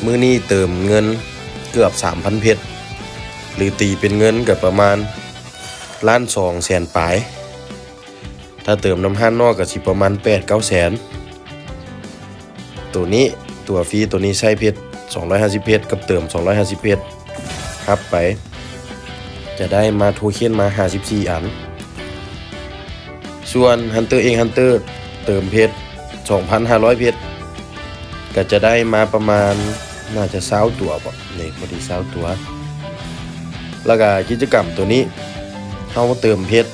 ມື້ນີ້ເຕີມເງິນເກືອບສາມພັນເພັດ ຫຼື ຕີເປັນເງິນກໍປະມານລ້ານສອງແສນປາຍ. ຖ້າເຕີມນຳຮ້ານນອກກໍຊິປະມານແປດເກົ້າແສນ. ໂຕນີ້ ຕົວຟຣີໂຕນີ້ໃຊ້ເພັດສອງຮ້ອຍຫ້າສິບເພັດ ກັບເຕີມສອງຮ້ອຍຫ້າສິບເພັດ ຮັບໄປ ຈະໄດ້ມາໂທເຄັນມາຫ້າສິບສີ່ອັນ. ສ່ວນ Hunter X Hunter ເຕີມເພັດສອງພັນຫ້າຮ້ອຍເພັດ ກໍຈະໄດ້ມາປະມານ ໜ້າຈະຊາວຕົວບໍ ນີ້ ພໍດີຊາວຕົວ. ແລ້ວກໍກິດຈະກຳໂຕນີ້ ເຮົາເຕີມເພັດ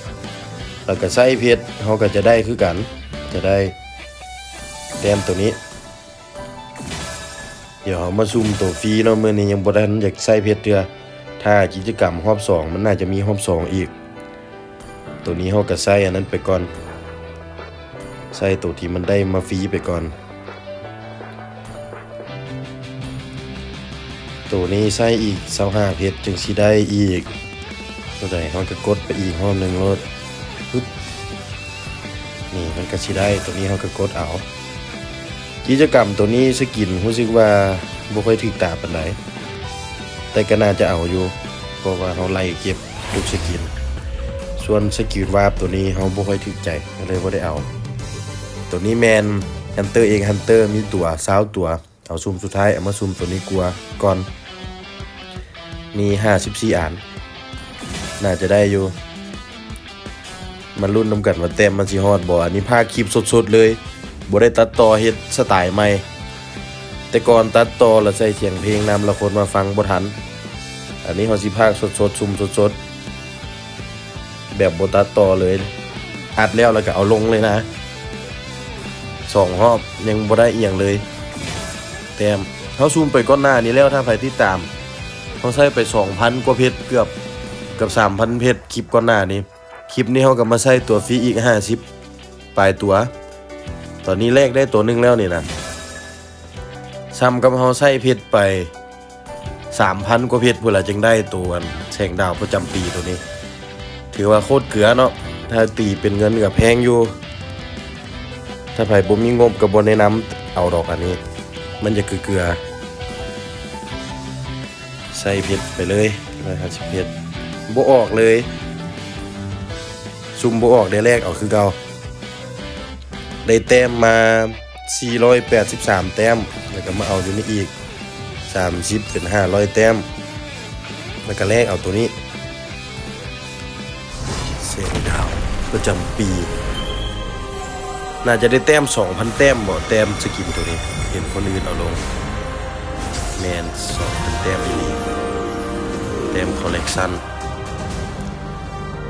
ແລ້ວກໍໃຊ້ເພັດ ເຮົາກໍຈະໄດ້ຄືກັນ ຈະໄດ້ແຕ້ມໂຕນີ້. ດຽວເຮົາມາຊຸ່ມໂຕຟຣີເນາະ ມື້ນີ້ຍັງບໍ່ທັນຢາກໃຊ້ເພັດເທື່ອ. ຖ້າກິດຈະກຳຮອບສອງ ມັນໜ້າຈະມີຮອບສອງອີກ. ໂຕນີ້ເຮົາກໍໃຊ້ອັນນັ້ນໄປກ່ອນ ໃຊ້ໂຕທີ່ມັນໄດ້ມາຟຣີໄປກ່ອນ. ໂຕນີ້ໃຊ້ອີກຊາວຫ້າເພັດຈຶ່ງຊິໄດ້ອີກ ໂຕໃດເຮົາກໍກົດໄປອີກຮອບໜຶ່ງໂລດ. ປຶບ ນີ້ມັນກໍຊິໄດ້ ໂຕນີ້ເຮົາກໍກົດເອົາ. ກິດຈະກຳໂຕນີ້ ສະກິນ ຮູ້ສຶກວ່າບໍ່ຄ່ອຍຖືກຕາປານໃດ ແຕ່ກໍໜ້າຈະເອົາຢູ່ ເພາະວ່າເຮົາໄລ່ເກັບທຸກສະກິນ. ສ່ວນ Secret Warp ໂຕນີ້ເຮົາບໍ່ຄ່ອຍຖືກໃຈ ກໍເລີຍບໍ່ໄດ້ເອົາ. ໂຕນີ້ແມ່ນ Hunter X Hunter ມີຕົວຊາວຕົວ. ເອົາຊຸ່ມສຸດທ້າຍ ເອົາມາຊຸ່ມໂຕນີ້ກວ່າກ່ອນ. ມີຫ້າສິບສີ່ອັນ ໜ້າຈະໄດ້ຢູ່. ມາລຸ້ນນຳກັນວ່າແຕ້ມມັນຊິຮອດບໍ່. ອັນນີ້ພາກຄລິບສົດໆເລີຍ ບໍ່ໄດ້ຕັດຕໍ່ເຮັດສະໄຕໃໝ່. ແຕ່ກ່ອນຕັດຕໍ່ແລ້ວໃສ່ສຽງເພງນຳ ແລ້ວຄົນມາຟັງບໍ່ທັນ. ອັນນີ້ເຮົາຊິພາກສົດໆ ຊຸ່ມສົດໆ ແບບບໍ່ຕັດຕໍ່ເລີຍ ອັດແລ້ວ ແລ້ວກໍເອົາລົງເລີຍນະ. ສອງຮອບຍັງບໍ່ໄດ້ອີ່ຫຍັງເລີຍ. ແຕ້ມ ເຮົາຊຸ່ມໄປກ່ອນໜ້ານີ້ແລ້ວ ຖ້າໃຜຕິດຕາມ ເຮົາໃຊ້ໄປສອງພັນກວ່າເພັດ ເກືອບ ເກືອບສາມພັນເພັດ ຄລິບກ່ອນໜ້ານີ້. ຄລິບນີ້ເຮົາກໍມາໃຊ້ຕົວຟຣີອີກຫ້າສິບປາຍຕົວ. ຕອນນີ້ແລກໄດ້ຕົວໜຶ່ງແລ້ວນີ້ນະ ສ່ຳກັບເຮົາໃຊ້ເພັດໄປ ສາມພັນກວ່າເພັດພຸ້ນລະ ຈຶ່ງໄດ້ໂຕອັນແສງດາວປະຈຳປີໂຕນີ້. ຖືວ່າໂຄດເກືອເນາະ ຖ້າຕີເປັນເງິນກໍແພງຢູ່. ຖ້າໃຜບໍ່ມີງົບກໍບໍ່ແນະນຳເອົາດອກ ອັນນີ້ມັນຈະເກືອໆ. ໃສ່ເພັດໄປເລີຍ ຮ້ອຍຫ້າສິບເພັດ ບໍ່ອອກເລີຍ. ຊຸ່ມບໍ່ອອກ ໄດ້ແລກເອົາຄືເກົ່າ. ໄດ້ແຕ້ມມາສີ່ຮ້ອຍແປດສິບສາມແຕ້ມ ແລ້ວກໍມາເອົາຢູ່ນີ້ອີກສາມສິບ ເປັນຫ້າຮ້ອຍແຕ້ມ ແລ້ວກໍແລກເອົາໂຕນີ້ ແສງດາວປະຈຳປີ. ໜ້າຈະໄດ້ແຕ້ມສອງພັນແຕ້ມບໍ ແຕ້ມສະກິນໂຕນີ້ ເຫັນຄົນອື່ນເອົາລົງ. ແມ່ນ ສອງພັນແຕ້ມອີ່ຫຼີ ແຕ້ມຄໍເລັກຊັນ.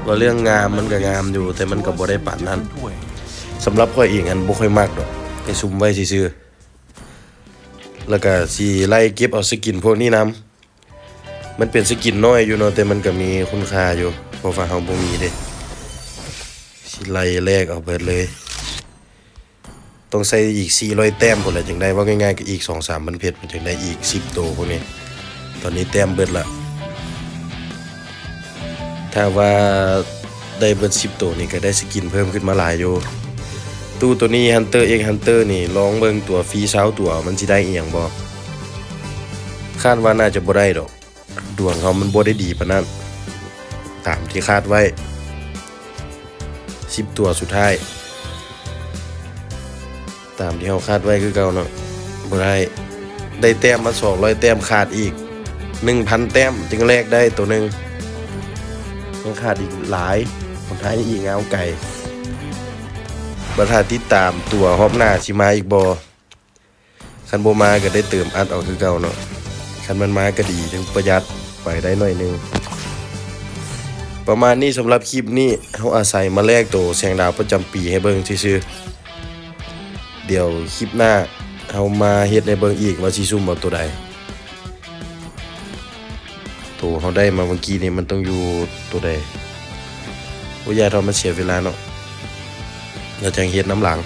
ວ່າເລື່ອງງາມມັນກໍງາມຢູ່ ແຕ່ມັນກໍບໍ່ໄດ້ປານນັ້ນ. ສຳລັບຂ້ອຍເອງຫັ້ນບໍ່ຄ່ອຍມັກດອກ ໃຫ້ຊຸ່ມໄວ້ຊື່ໆ ແລ້ວກໍຊິໄລ່ເກັບເອົາສະກິນພວກນີ້ນຳ. ມັນເປັນສະກິນນ້ອຍຢູ່ເນາະ ແຕ່ມັນກໍມີຄຸນຄ່າຢູ່ ເພາະວ່າເຮົາບໍ່ມີເດ້. ຊິໄລ່ແລກເອົາເບິດເລີຍ. ຕ້ອງໃຊ້ອີກສີ່ຮ້ອຍແຕ້ມພຸ້ນແຫຼະ ຈຶ່ງໄດ້. ເວົ້າງ່າຍໆ ກໍອີກສອງສາມພັນເພັດ ມັນຈຶ່ງໄດ້ອີກສິບໂຕພວກນີ້. ຕອນນີ້ແຕ້ມເບິດລະ. ຖ້າວ່າໄດ້ເບິດສິບໂຕນີ້ ກໍໄດ້ສະກິນເພີ່ມຂຶ້ນມາຫຼາຍຢູ່. ຕູ້ໂຕນີ້ Hunter X Hunter ນີ້ ລອງເບິ່ງຕົວຟຣີຊາວຕົວ ມັນຊິໄດ້ອີ່ຫຍັງບໍ່? ຄາດວ່າໜ້າຈະບໍ່ໄດ້ດອກ. ດວງເຮົາມັນບໍ່ໄດ້ດີປານນັ້ນ ຕາມທີ່ຄາດໄວ້. ສິບຕົວສຸດທ້າຍ ຕາມທີ່ເຮົາຄາດໄວ້ຄືເກົ່າເນາະ ບໍ່ໄດ້. ໄດ້ແຕ້ມມາສອງຮ້ອຍແຕ້ມ ຂາດອີກໜຶ່ງພັນແຕ້ມ ຈຶ່ງແລກໄດ້ໂຕໜຶ່ງ. ຍັງຂາດອີກຫຼາຍ ຫົນທາງຍັງອີກຍາວໄກ. ບັດຖ້າຕິດຕາມຕົວຮອບໜ້າຊິມາອີກບໍ່? ຄັນບໍ່ມາກໍໄດ້ເຕີມອັດເອົາຄືເກົ່າເນາະ. ຄັນມັນມາກໍດີ ຈັ່ງປະຢັດໄປໄດ້ໜ້ອຍໜຶ່ງ. ປະມານນີ້ ສຳລັບຄລິບນີ້ ເຮົາອາໄສມາແລກໂຕແສງດາວປະຈຳປີໃຫ້ເບິ່ງຊື່ໆ. ດຽວຄລິບໜ້າເຮົາມາເຮັດໃຫ້ເບິ່ງອີກວ່າຊິຊຸ່ມເອົາໂຕໃດ. ໂຕເຮົາໄດ້ມາເມື່ອກີ້ນີ້ ມັນຕ້ອງຢູ່ໂຕໃດ? ບໍ່ຢາກເຮົາມາເສຍເວລາເນາະ ແລ້ວຈັ່ງເຮັດນຳຫຼັງ.